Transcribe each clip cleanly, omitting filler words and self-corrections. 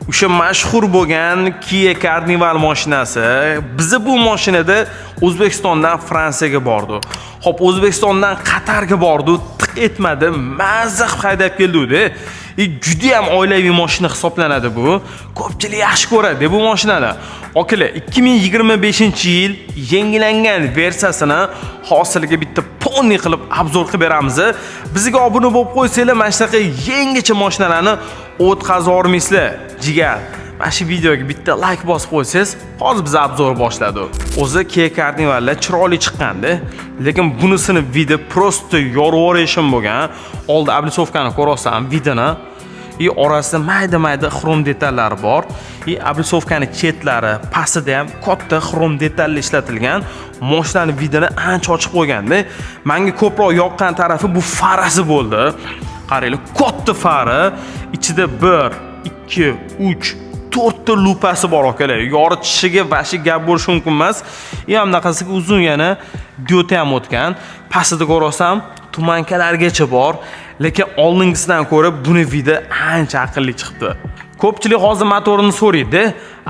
O'sha mashhur bo'lgan Kia Carnival mashinasi. Bizi bu mashinada O'zbekistondan Fransiyaga bordi. Xo'p, O'zbekistondan Qatarga bordi, tiq etmadi, mazza qilib haydab keldi. Juda ham oilaviy mashina hisoblanadi bu. Ko'pchilik yaxshi ko'radi bu mashinani. Akalar, 2025-yil yangilangan versiyasini hosiliga bitta полный qilib обзор qilib beramiz. Bizga obuna bo'lib qo'ysanglar, mana shunaqa yangicha mashinalarni o'tkazib yubormaysizlar, jigar. Mana shu videoga bitta like bosib qo'ysangiz, hozir biz обзор boshladi. O'zi Kia Carnivallar chiroyli chiqqandi, lekin bunisini вид i просто yorib bo'lgan. Oldi облицовка ni ko'ryapsan, вид ini. И orasida mayda-mayda xrom detallari bor. И облицовка ni chetlari, pastida ham katta xrom detallar ishlatilgan. Mashinani вид ini ancha ochib qo'yganda. Menga ko'proq yoqqan tarafi bu farasi bo'ldi. Qaranglar, katta fara, ichida 1, 2, 3, 4 ta lupasi bor, akalar. Yoritishiga вообще gap bo'lishi mumkin emas. И ham bunaqasiga uzun yana diodi ham o'tgan. Pastida ko'ryapsam, туманка largacha bor, lekin oldingisidan ko'ra buni вид i ancha aqlli chiqibdi. Ko'pchilik hozir motorini so'raydi.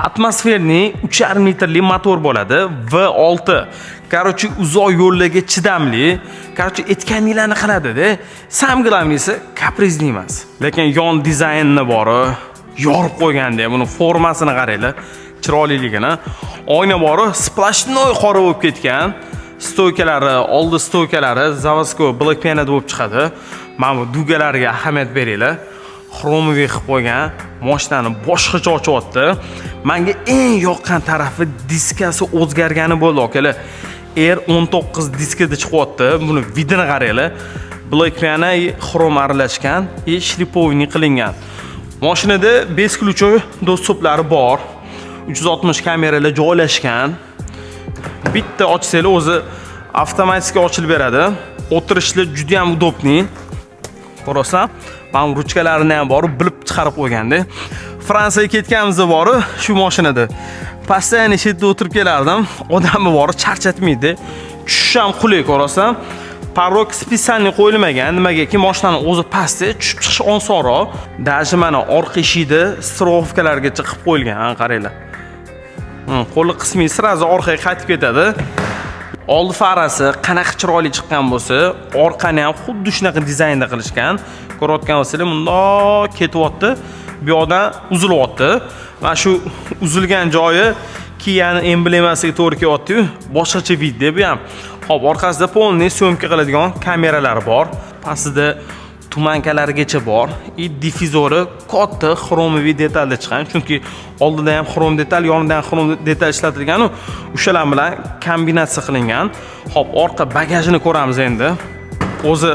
Атмосферный 3,5 litrli motor bo'ladi, V6. Короче, uzoq yo'llarga chidamli. Короче, aytganinglarni qiladi-da. Самое главный si капризный emas. Lekin yon dizaynini bori yorib qo'yganda, buni formasini qaranglar, chiroyliligini. Oyna bori сплошной qora bo'lib ketgan. Стойка lari, oldi стойка lari заводской black piano bo'lib chiqadi. Mana bu дуга lariga ahamiyat beringlar. Хромовый qilib qo'ygan, mashinani boshqacha ochyapti. Menga eng yoqqan tarafi diskasi o'zgargani bo'ldi, akalar. R19 diskada chiqyapti. Buni вид ini qaranglar. Black piano, xrom aralashgan и шлифованный qilingan. Mashinada бесключевой доступ lari bor. 360 kameralar joylashgan. Bitta ochsanglar, o'zi avtomatik ochilib beradi. O'tirishlar juda ham удобный. Ko'rasan, mana ruchkalarini ham borib bilib chiqarib qo'yganda. Fransiyaga ketganimizda bori shu mashinada. Постоянно chetda o'tirib kelardim. Odamni bori charchatmaydi. Tushish ham qulay, ko'rasan. Порог специальный qo'yilmagan. Nimagaki, mashinani o'zi pastda, tushib chiqish osonroq. Даже mana orqa eshikda страховка largacha qilib qo'yilgan, ha, qaranglar. Qo'li qismi сразу orqaga qaytib ketadi. Oldi farasi qanaqa chiroyli chiqqan bo'lsa, orqani ham xuddi shunaqa dizaynda qilishgan. Ko'rayotgan bo'lsanglar, bundoq ketyapti, bu yoqdan uzilyapti. Mana shu uzilgan joyi Kia'ni emblemasiga to'g'ri kelyapti-yu, boshqacha вид da bu ham. Xo'p, orqasida полный съёмка qiladigan kameralar bor. Pastida туманка largacha bor. И difuzori katta хромовый detalda chiqqan, chunki oldida ham xrom detal, yonida ham xrom detal ishlatilgan, o'shalar bilan kombinatsiya qilingan. Xo'p, orqa bagajini ko'ramiz endi. O'zi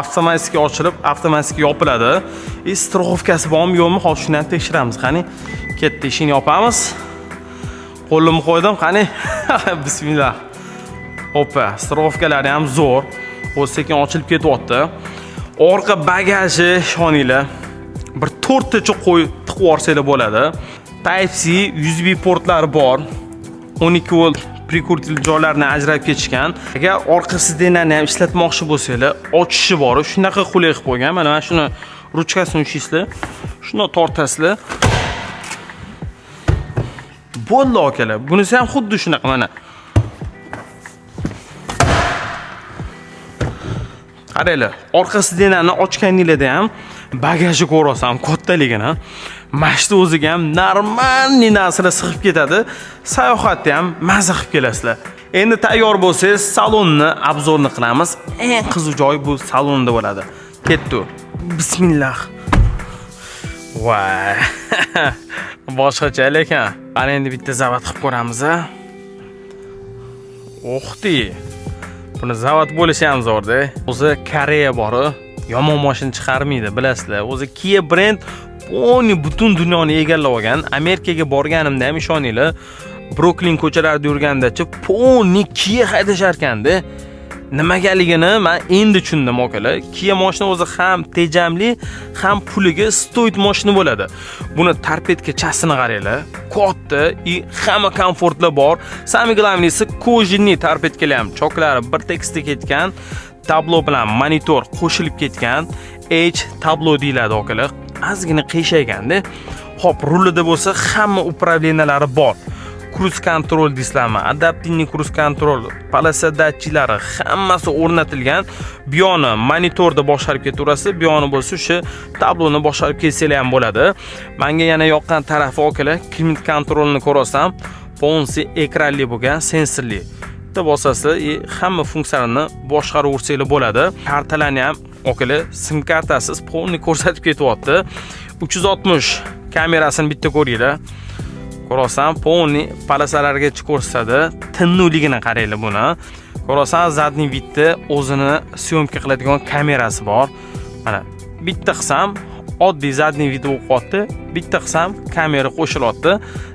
avtomatik ochilib, avtomatik yopiladi. И страховка si bormi, yo'qmi, hozir shuni ham tekshiramiz. Qani, ketdi, eshikni yopamiz. Qo'limni qo'ydim, qani. Bismillah. Hoppa, страховка lari ham zo'r. O'zi sekin ochilib ketyapti. Orqa bagaji, ishoninglar, bir to'rttacha qo'y tiqib yuborsanglar bo'ladi. Type C, USB portlari bor. 12 volt прикуриватель joylarini ajrab ketishgan. Agar orqa сиденье ni ham ishlatmoqchi bo'lsanglar, ochishi bor, shunaqa qulay qilib qo'ygan. Mana shuni ruchkasini ushlaysizlar, shundoq tortasizlar. Bo'ldi, akalar. Bunisi ham xuddi shunaqa mana. Qaranglar, orqa сиденье ni ochganinglarda ham bagajni ko'rasan kattaligini. Mashina o'ziga ham нормальный narsalar sig'ib ketadi. Sayohatda ham maza qilib kelasizlar. Endi tayyor bo'lsangiz, salonni обзор ni qilamiz. Eng qiziq joyi bu salonda bo'ladi. Ketdi. Bismillah. Voy. Boshqacha lekin. Qani endi bitta завод qilib ko'ramiz, a. Uxti. Buni завод bo'lishi ham zo'rda. O'zi Koreya bori yomon mashina chiqarmaydi, bilasizlar. O'zi Kia brend полный butun dunyoni egallab olgan. Amerikaga borganimda ham, ishoninglar, Bruklin ko'chalarida yurgandachi полный Kia haydashar ekanda. Nimagaligini men endi tushundim, akalar. Kia mashina o'zi ham tejamli, ham puliga стоит mashina bo'ladi. Buni торпедка chasini qaranglar. Katta и hamma komfortlar bor. Самое главный si кожаный торпедка lar ham choklari bir tekisda ketgan. Tablo bilan monitor qo'shilib ketgan. H tablo deyiladi, akalar. Ozgina qiyshayganda. Xo'p, rulida bo'lsa hamma управления lari bor. Круиз-контроль deysizlarmi, адаптивный круиз-контроль, полоса datchiklari hammasi o'rnatilgan. Bu yoni monitorda boshqarib ketaverasiz, bu yoni bo'lsa o'sha tabloni boshqarib ketsanglar ham bo'ladi. Menga yana yoqqan tarafi, akalar, климат-контроль ni ko'rasam, полностью ekranli bo'lgan, sensorli. Bitta bosasiz и hamma funksiyalarni boshqaraversanglar bo'ladi. Kartalarni ham, akalar, sim kartasiz полный ko'rsatib ketyapti. 360 kamerasini bitta ko'ringlar. Ko'rasan, полный полоса largacha ko'rsatadi. Tiniqligini qaranglar buni. Ko'rasan, задний вид da o'zini съёмка qiladigan kamerasi bor. Mana bitta qilsam oddiy задний вид o'qiyapti, bitta qilsam kamera qo'shilyapti.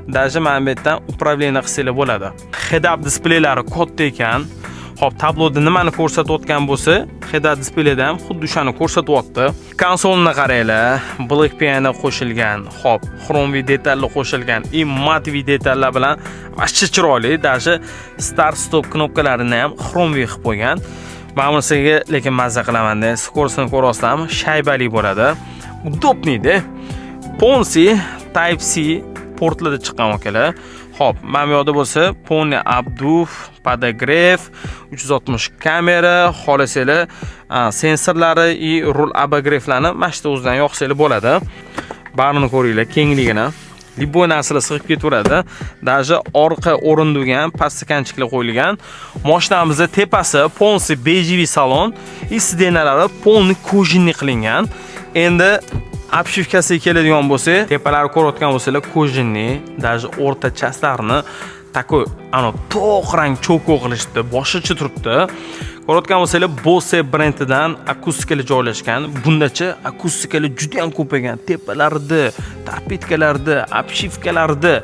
Даже mana bu yerdan управление qilsanglar bo'ladi. Head-up displeylari katta ekan. Xo'p, tabloda nimani ko'rsatayotgan bo'lsa, head-up displeyda ham xuddi o'shani ko'rsatyapti. Konsolni qaranglar, Black piano qo'shilgan, xo'p, хромовый detallar qo'shilgan и матовый detallar bilan вообще chiroyli, даже start stop knopkalarini ham хромовый qilib qo'ygan. Mana bunisiga lekin mazza qilaman-da. Скорость ini ko'ryapsizlarmi? Shaybali bo'ladi. Удобный da. Полностью Type C portlarda chiqqan, akalar. Xo'p, mana bu yoqda bo'lsa полный обдув, подогрев, 360 kamera, xohlasanglar sensorlari и rul обогрев larni mana shu o'zidan yoqsanglar bo'ladi. Barini ko'ringlar kengligini. Любой narsalar sig'ib ketaveradi. Даже orqa o'rindiqqa ham подстаканчик lar qo'yilgan. Mashinamizni tepasi полностью бежевый salon и сиденья lari полный кожаный qilingan. Endi обшивка siga keladigan bo'lsak, tepalari ko'rayotgan bo'lsanglar, кожаный, даже o'rta часть larini такой ano to'q rang cho'ko qilishdi, boshqacha turibdi. Ko'rayotgan bo'lsanglar, Bose brendidan akustikalar joylashgan. Bundacha akustikalar juda ham ko'p ekan. Tepalarida, торпедка larda, обшивка larda.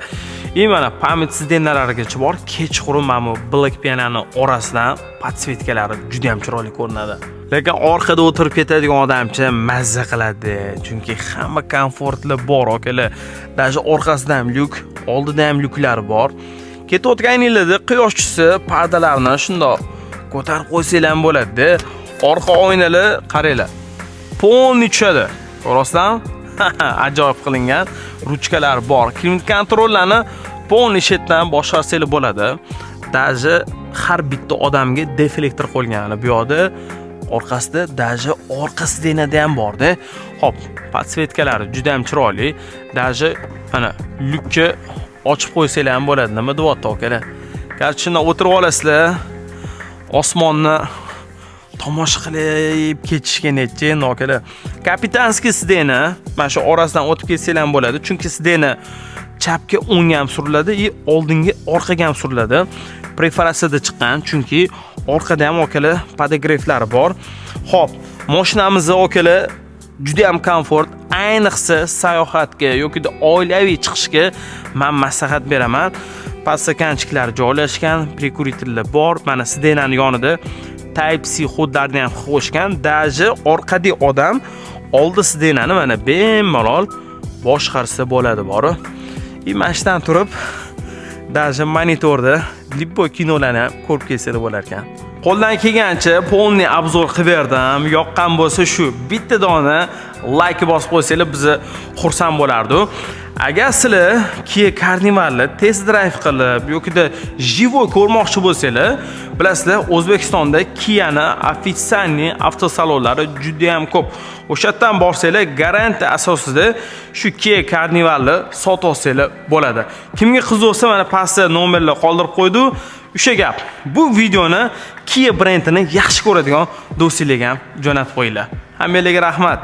И mana память сиденья larigacha bor. Kechqurun mana bu Black pianoni orasidan подсветка lari juda ham chiroyli ko'rinadi. Lekin orqada o'tirib ketadigan odamcha mazza qiladi. Chunki hamma komfortlar bor, akalar. Даже orqasida ham lyuk, oldida ham lyuklar bor. Ketayotganinglarda quyosh tushsa, pardalarni shundoq ko'tarib qo'ysanglar ham bo'ladi-da. Orqa oynalar qaranglar. Полный tushadi. Ko'rasizlarmi? Ajoyib qilingan. Ruchkalar bor. Климат-контроль larni полный shetdan boshqarsanglar bo'ladi. Даже har bitta odamga дефлектор qo'yilgan. Bu yoqda orqasida, даже orqa сиденья da ham borda. Xo'p, подсветка lari juda ham chiroyli. Даже mana lyukka ochib qo'ysanglar ham bo'ladi. Nima deyapti, akalar? Короче, shundan o'tirib olasizlar. Osmonni tomosha qilib ketishga necha endi, akalar. Капитанский сиденье mana shu orasidan o'tib ketsanglar ham bo'ladi. Chunki сиденье chapga o'ngga ham suriladi и oldinga orqaga ham suriladi. Perforatsiyada chiqqan, chunki orqada ham, akalar, подогрев lari bor. Xo'p, mashinamizni, akalar, juda ham komfort, ayniqsa sayohatga yoki oilaviy chiqishga men maslahat beraman. Подстаканчик lar joylashgan, прикуриватель lar bor. Mana сиденья ni yonida Type C ход larni ham qo'shgan. Даже orqadagi odam oldi сиденья ni mana bemalol boshqarsa bo'ladi bori. И mana shudan turib даже monitorda любой kinolarni ham ko'rib kelsa bo'lar ekan. Qo'ldan kelgancha полный обзор qilib berdim. Yoqqan bo'lsa shu bitta dona layk bosib qo'ysanglar bizni xursand bo'lardik. Agar sizlar Kia Carnivalni test drive qilib yokida живой ko'rmoqchi bo'lsanglar, bilasizlar, O'zbekistonda Kia'ni официальный avtosalonlari juda ham ko'p. O'sha yerdan borsanglar, garantiya asosida shu Kia Carnivalni sotib olsanglar bo'ladi. Kimga qiziq bo'lsa, mana pastda nomerlar qoldirib qo'ydi. O'sha gap. Bu videoni Kia brendini yaxshi ko'radigan do'stlarga ham jo'natib qo'yinglar. Hammanglarga rahmat.